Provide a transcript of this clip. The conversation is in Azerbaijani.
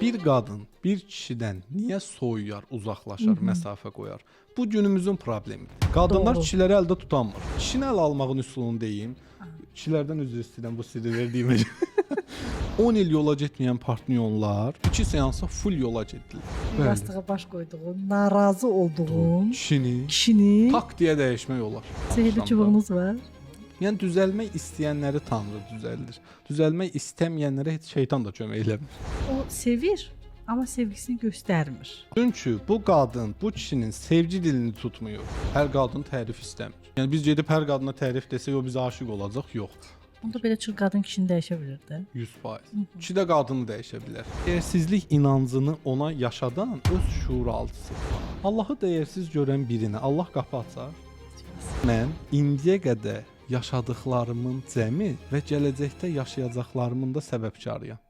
Bir qadın bir kişidən niyə soyuyar, uzaqlaşar, məsafə qoyar? Bu günümüzün problemidir. Qadınlar kişiləri əldə tutanmır. Kişini ələ almağın üsulunu deyim. Kişilərdən üzr istəyirəm bu sirri verdiyimə. 10 il yola getməyən partnyorlar 2 seansa full yola getdilər. Bir yastığa baş qoyduğun, narazı olduğun Kişini kişini tak deyə dəyişmək olar. Sehrli çubuğunuz var. Yəni düzəlmək istəyənləri Tanrı düzəldir. Düzəlmək istəməyənlərə heç şeytan da kömək eləmir. O sevir, amma sevgisini göstərmir. Çünki bu qadın bu kişinin sevgi dilini tutmuyor. Hər qadın tərif istəmir. Yəni biz gedib hər qadına tərif desək o bizə aşiq olacaq? Yox. Onda belə çox qadın kişini dəyişə bilər də. 100%. Kişi də qadını dəyişə bilər. Dəyərsizlik inancını ona yaşadan öz şuuraltısı. Allahı dəyərsiz görən birinə Allah qapı açar. Mən indiyə qədər yaşadıqlarımın cəmi və gələcəkdə yaşayacaqlarımın da səbəbkarıyam.